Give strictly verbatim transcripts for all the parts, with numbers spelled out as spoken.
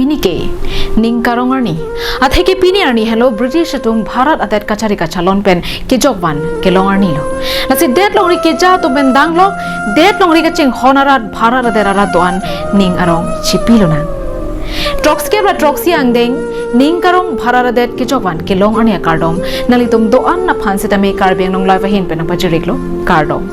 Nike, ning karong arni. Atheke pini arni henlo British atum Bharat adet kachari kachalon pen kejokvan kelong arni lo. Lasi det longri keja atum pen danglo, det longri kachinghon arat Bharat adet arat do-an ning arong chipi lonang. Throksi kep ra throksi angdeng, ning karong Bharat adet kejokvan kelong arni akardom, nanglitum do-an aphan sitame Karbi Anglong Live ahin pen nangpajir-iklo, kardom.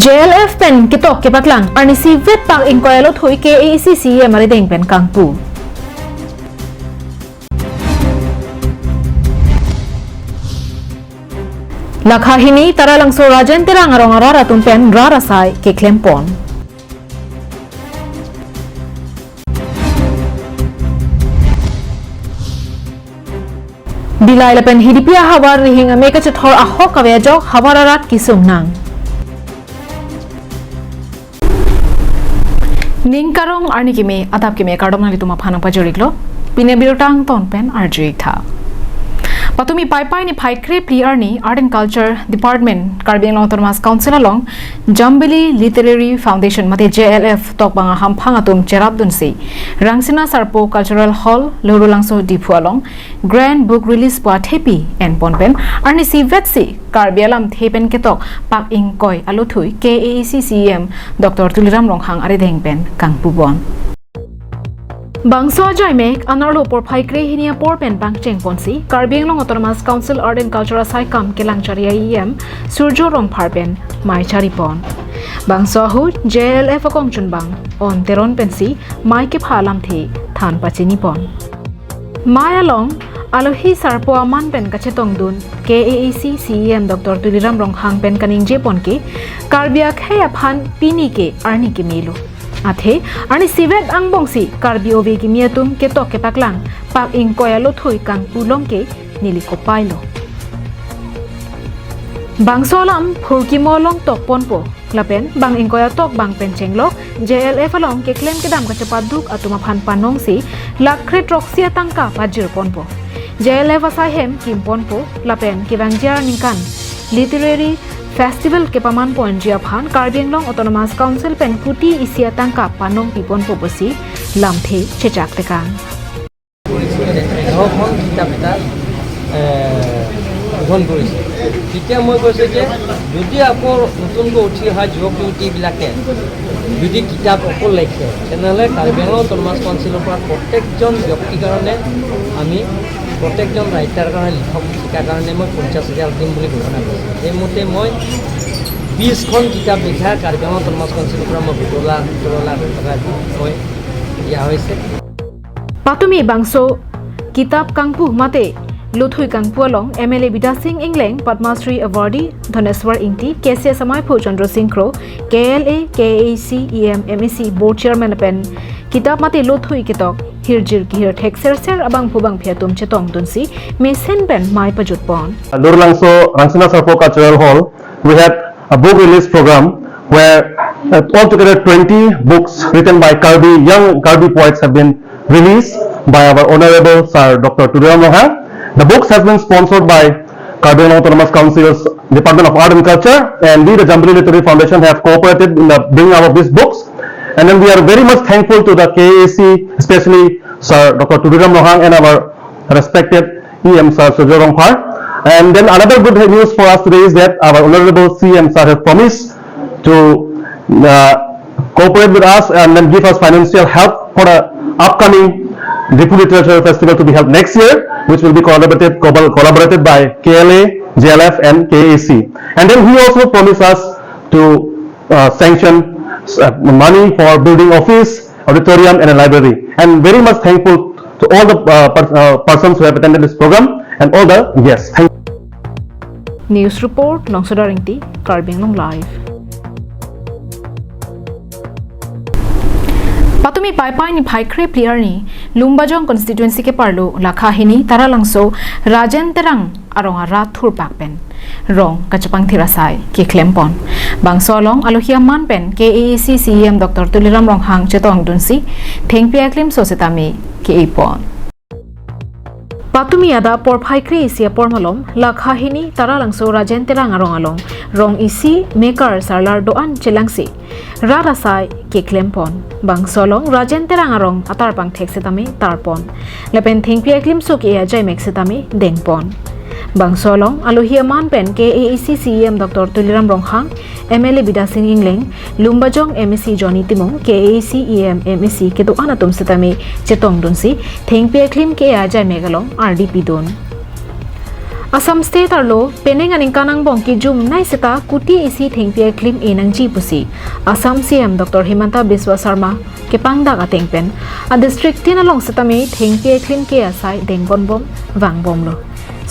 J L F pen ketok kepaklang, arnisi vet pak ingkoi alothui K A A C C E M arideng pen kangpu. Lakha hini Taralangso Rajen Terang arong arat atum pen rat asai keklem pon. Dillai lapen Hidipi ahavar rihing ame kachethor ahok kave ajok havar arat kesung nang. Ning karong arni keme, adap keme kardom nanglitum aphan nangpajir-iklo. Pini abirta angton pen arju-ik tha. Patumi Paipai niphai krephli arni Art and Culture Department Karbi Anglong Autonomous Council along Jambili Literary Foundation mate J L F tokbang ahamphang atum cherapdunsi Rangsina Sarpo Cultural Hall, Lohrulangso, Diphu along Grand Book Release pu athepi enpon pen arnisi vetsi Karbi alamthe pen ketok pak ingkoi alothui K A A C C E M Doctor Tuliram Ronghang arideng pen kangpu pon. Bangso ajaimek anerlo porphai krehini apor pen pangcheng ponsi Karbi Anglong Autonomous Council Art and Culture asaikam kelang chari E M Surjo Rongphar pen mei chari pon. Bangso ahut J L F akongchunbang On Teron pensi mei kepha alamthe than pachini pon. Mei along alohi sarpo aman pen kachetongdun K A A C C E M Doctor Tuliram Ronghang pen kaningje pon ke Karbi akhei aphan pini ke arni kemelo. Athe arnisi vet angbongsi Karbi ove kimi atum ketok kepaklang pak ingkoi alothui kangpu long ke neli kopai lo. Bangso alam phurkimo along tok ponpo. Lapen bang ingkoi atok bang pen chenglok J L F along keklem kedam kachepaduk atum aphan panongsi lakh kre throksi atangka pajir ponpo. J L F asai hem kim ponpo lapen kevangji aningkan Literary Festival kepaman ponji aphan Karbi Anglong Autonomous Council pen kuti isi atangka panong pi ponpo pusi lamthe chechak tekang. কৰিছোঁ, এঘৰখন কিতাপ এটা, এ, গ্ৰহণ কৰিছোঁ। তেতিয়া মই কৈছোঁ যে যদি আকৌ নতুনকৈ উঠি অহা যুৱক যুৱতীবিলাকে যদি কিতাপ অকল লেখে, তেনেহ'লে কাৰ্বি আংলং অট'নমাছ কাউন্সিলৰ পৰা প্ৰত্যেকজন ব্যক্তিৰ কাৰণে আমি, প্ৰত্যেকজন ৰাইটাৰ কাৰণে, লিখক লিখিকাৰ কাৰণে মই পঞ্চাছ হাজাৰ দিম বুলি ঘোষণা কৰিছোঁ। সেইমতে মই বিছখন কিতাপ লিখা কাৰ্বি আংলং অট'নমাছ কাউন্সিলৰ পৰা মই সোতৰ লাখ, সোতৰ লাখ টকা মই দিয়া হৈছে। Patumi bangso kitab kangpu mate lothui kangpu along M L A Bidya Sing Engleng, Padma Shri Awardee Dhaneswar Ingti, K C S amaiphu Chandra Sing Kro, K L A, K A A C, E M, M A C, Board Chairman lapen kitab mate lothui ketok hirjir kehir thek ser ser abangphu bangphi atum chetongdunsi mesen pen mei pajut pon. Lohrulangso Rangsina Sarpo Cultural Hall, we had a book release program where, uh, altogether twenty books written by Karbi, young Karbi poets have been released by our Honorable Sir Doctor Tuliram Ronghang. The books has been sponsored by Karbi Anglong Autonomous Council's Department of Art and Culture, and we, the Jambili Literary Foundation, have cooperated in the bringing out of these books. And then we are very much thankful to the K A A C, especially Sir Doctor Tuliram Ronghang and our respected E M Sir Surjo Rongphar. And then another good news for us today is that our Honorable C M Sir has promised to, uh, cooperate with us and then give us financial help for the upcoming Diphu Literature Festival to be held next year, which will be collaborated, collabor-, collaborated by K L A, J L F and K A A C. And then he also promised us to, uh, sanction, uh, money for building office, auditorium and a library. And very much thankful So all the uh, per- uh, persons who have attended this program and all the guests. Thank you. News report, Longsodar Ingti, Karbi Anglong Live. Patumi Paipai niphai kre phli arni, Lumbajong constituency keparlo lakha hini Taralangso Rajen Terang arong arat thurpak pen rong kachepangthir asai keklempon. Bangso along alohi aman pen K A A C C E M Doctor Tuliram Ronghang chetongdunsi thengpi aklimso setame ke-epon. Patumi adap porphai kre isi apor malom lakha hini Taralangso Rajen Terang arong along rong isi mekar sarlar do-an chelangsi rat asai keklempon. Bangso along Rajen Terang arong atarpang thek setame tarpon lapen thengpi aklimso ke-e ajaimek setame dengpon. Bangso along alohi aman pen K A A C C E M Doctor Tuliram Ronghang, M L A Bidya Sing Engleng, Lumbajong M A C Johnny Timung, K A A C E M, M A C kedo-an atum setame chetongdunsi thengpi aklim ke-e ajaimek along ardi pidun. Assam State arlo penang aningkan angbong kejumnei seta kuti isi thengpi aklim enangji pusi Assam C M Doctor Himanta Biswa Sarma kepangdak ateng pen a district tin along setame thengpi aklim ke-e asai dengponbom vangbomlo.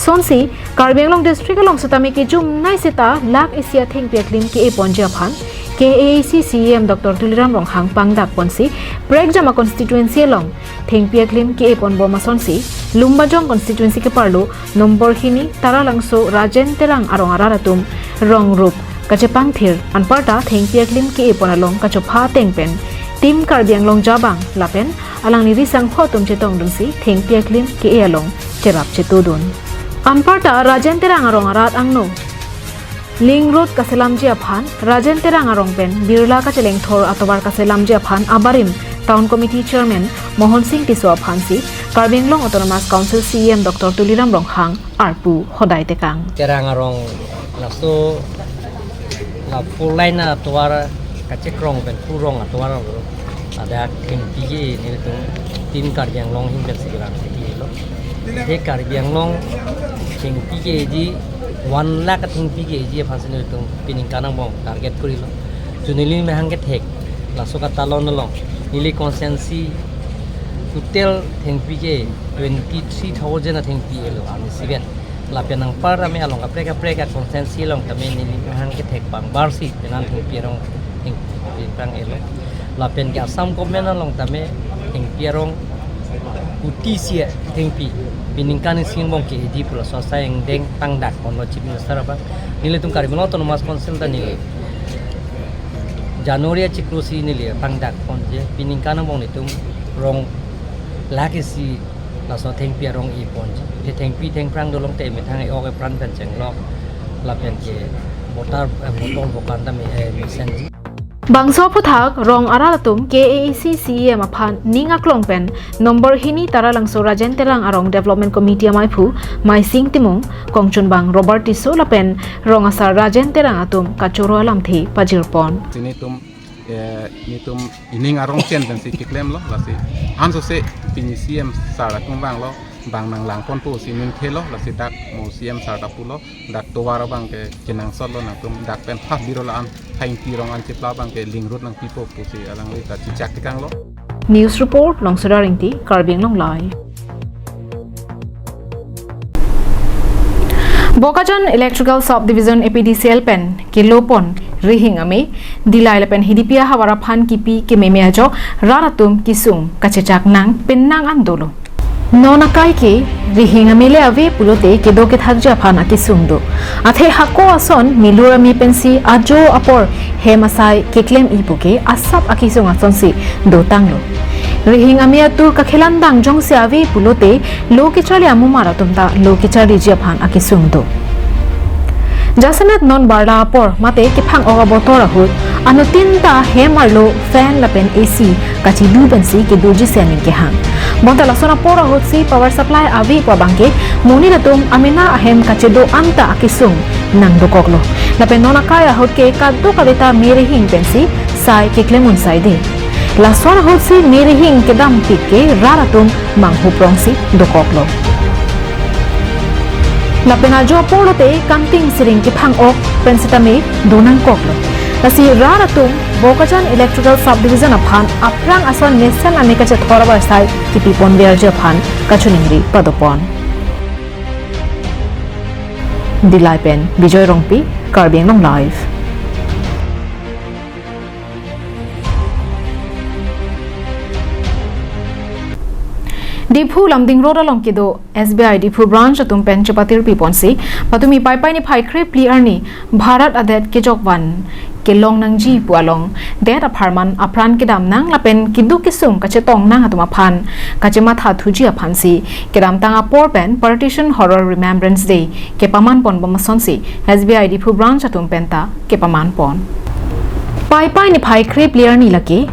Sonsi Karbi Anglong district along setame kejumnei seta lakh isi athengpi aklim ke-eponji aphan K A A C C E M Doctor Tuliram Ronghang pangdakponsi prekjam a constituency along thengpi aklim ke-eponbom asonsi Lumbajong constituency keparlo number hini Taralangso Rajen Terang arong arat atum rong rup kachepangthir anparta thengpi aklim ke-epon along kachopha ateng pen Team Karbi Anglong Jabang lapen alangli risangho atum chetongdunsi thengpi aklim ke-e along cherap chetudun. Anparta Rajen Terang arong arat angno Link Road kaselamji aphan, Rajen Terang arong pen Birla kachelengthor atovar kaselamji aphan abarim Town Committee Chairman Mohon Sing Tisso aphansi Karbi Anglong Autonomous Council C E M Doctor Tuliram Ronghang arpu hodai tekang. Terang arong laso la four lane atovar kachekrong pen purong atovar alo. Ada thengpi ke nelitum Team Karbi Anglong ahin pensi kelang theklo. He Karbi Anglong thengpi ke-eji one lakh athengpi ke-eji aphansi nelitum peningkan angbong target kurilo. Juni neli mehang kethek laso katalon along neli constituency total thengpi ke twenty three thousand athengpi elo arni siven. Lapen anparta me along kaprek kaprek a constituency along tame neli mehang kethek pangbarsi penang thengpi arong thengpi pang elo. Lapen ke Assam government along tame thengpi arong kuti isi thengpi peningkan isi angbong ke-eji pu laso asai angdeng pangdakponlo Chief Minister abang. Nelitum Karbi Anglong Autonomous Council ta neli January achiklo si neli pangdakponji peningkan angbong nelitum rong lakh isi laso thengpi arong eponji. He thengpi thengphrang dolong te methang e-ok epran pen chenglok lapen ke motor, eh, motor bokan ta me, eh, mesenji. Bangso aphuthak rong arat atum K A A C C E M aphan ning aklong pen number hini Taralangso Rajen Terang arong Development Committee amaiphu Maising Timung, kongchunbang Robert Tisso lapen rong asar Rajen Terang atum kachoro alamthe pajirpon. Sini tum eh, nelitum ining arong chen pensi keklemlo, lasi ansose pini C M sir atum vanglo, bang nanglangponpo si ningthelo, lasi dak mo C M sir ta pulo, dak tovar abang ke kenangsotlo, nangtum dak pen phak biro la-an thengpi rong an chepla abang ke link road nangpipo pusi alangli ta chichak tekanglo. News report, Longsodar Ingti, Karbi Anglong Live. Bokajan Electrical Sub Division A P D C L pen kelopon rihing ame, dilai lapen hidipi ahavar aphan kipi kememe ajo rat atum kesung kachechak nang pen nang an dolo. Non akai ke rihing ame le ave pulote kedo kethakji aphan akesung do. Athe hako ason milur ame pensi ajo apor hem asai keklem ipo ke asap akesung asonsi dotanglo. Rihing ame atur kakhelan dang jongsi ave pulote lo kecharli amumar atum ta lo kecharliji aphan akesung do. Jasemet non barla apor mate kephang-ok abotor ahut anuttin ta hem arlo fan lapen A C kachidu pensi kedoji si aning kehang. Bonta lason apor ahutsi power supply ave pu abangke monit atum amena ahem kachedo anta akesung nangdokoklo. Lapen non akai ahut ke kadokave ta me rihing pensi sai keklem un saide. Lason ahutsi me rihing kedampik ke rat atum manghup rongsi dokoklo. Lapen ajo apor lote kanting siring kephang-ok pen sitame donangkoklo. Lasi rat atum Bokajan Electrical Subdivision aphan aphrang ason mesen ane kachethor avarsai kipi ponverji aphan kachiningri padopon. Dillai pen Bijoy Rongpi, Karbi Anglong Live. Diphu Lumding Road along kedo S B I Diphu branch atum pen chepatirpi ponsi, patumi Paipai niphai kre phli arni Bharat adet kejokvan kelong nangji pu along det apharman apran kedam nang lapen keduk kesung kachetong nang atum aphan kachematha thuji aphansi kedamtang apor pen Partition Horror Remembrance Day kepaman pon bom asonsi S B I Diphu branch atum penta kepaman pon. Paipai niphai kre phli arni lake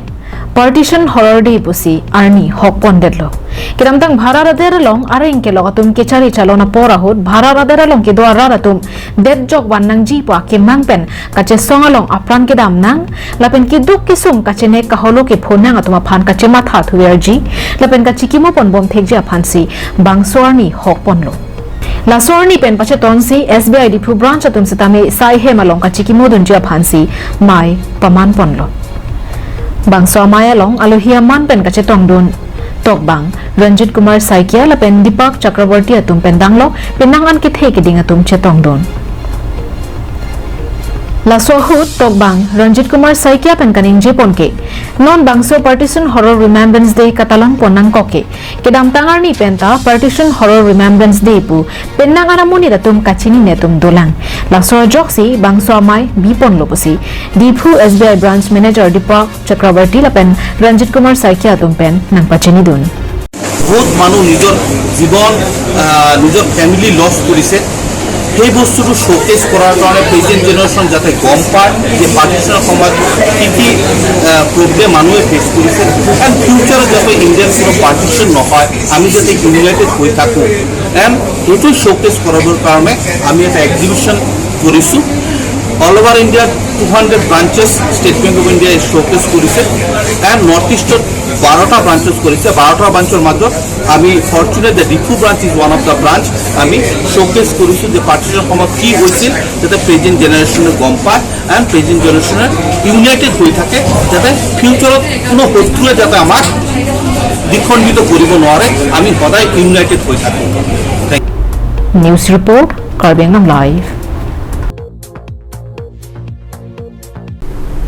Partition Horror Day pusi arni hok pondetlo. Kedamtang Bharat adet along areng kelok atum kechari chalon apor ahut Bharat adet along kedo arat atum det jokvan nangji pu akemang pen kachesong along apran kedam nang lapen keduk kesung kachenek kaholo kepho nang atum aphan kachematha thuverji lapen kachikimo pon bom thekji aphansi bangso arni hok ponlo. Laso arni pen pachetonsi S B I Diphu branch atum setame sai hem along kachikimo dunji aphansi mei paman ponlo. Bangso amei along alohi aman pen kachetongdun tokbang Ranjit Kumar Saikia lapen Deepak Chakraborty atum pen danglo penang an kethe keding atum chetongdun. Laso ahut tokbang Ranjit Kumar Saikia pen kaningje pon ke, non bangso Partition Horror Remembrance Day katalon pon nangkok ke, kedamtang arni penta Partition Horror Remembrance Day pu penang an amonit atum kachinine atum dolang. Laso ajoksi bangso amei bi ponlo pusi Diphu S B I Branch Manager Deepak Chakraborty lapen Ranjit Kumar Saikia atum pen nangpachinidun. বহুত মানুহ নিজৰ জীৱন, আহ, নিজৰ family loss কৰিছে। সেই বস্তুটো শ্ব'কেছ কৰাৰ কাৰণে প্ৰেজেণ্ট জেনেৰেশ্যন যাতে গম পায় যে পাৰ্টিশ্যনৰ সময়ত কি কি, আহ, প্ৰব্লেম মানুহে ফেচ কৰিছে, এণ্ড ফিউচাৰত যাতে ইণ্ডিয়াত কোনো পাৰ্টিশ্যন নহয়, আমি যাতে ইউনাইটেড হৈ থাকোঁ, এণ্ড সেইটো শ্ব'কেছ কৰাবৰ কাৰণে আমি এটা এক্সিবিশ্যন কৰিছোঁ। অল অভাৰ ইণ্ডিয়াত two hundred branches State Bank of ইণ্ডিয়াই শ্ব'কেছ কৰিছে, এণ্ড নৰ্থ ইষ্টত বাৰটা ব্ৰাঞ্চেছ কৰিছে। বাৰটা ব্ৰাঞ্চৰ মাজত আমি ফৰ্চুনেট যে Diphu branch is one of the branch, আমি শ্ব'কেছ কৰিছোঁ যে পাৰ্টিশ্যনৰ সময়ত কি হৈছিল, যাতে প্ৰেজেণ্ট জেনেৰেশ্যনে গম পায়, এণ্ড প্ৰেজেণ্ট জেনেৰেশ্যনে ইউনাইটেড হৈ থাকে, যাতে ফিউচাৰত কোনো শত্ৰুৱে যাতে আমাক দ্বিখণ্ডিত কৰিব নোৱাৰে, আমি সদায় ইউনাইটেড হৈ থাকোঁ। News report, Karbi Anglong Live.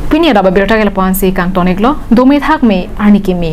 Pini adap abirta ke lapu-ansi kangton-iklo, dome thakme, arni kimi.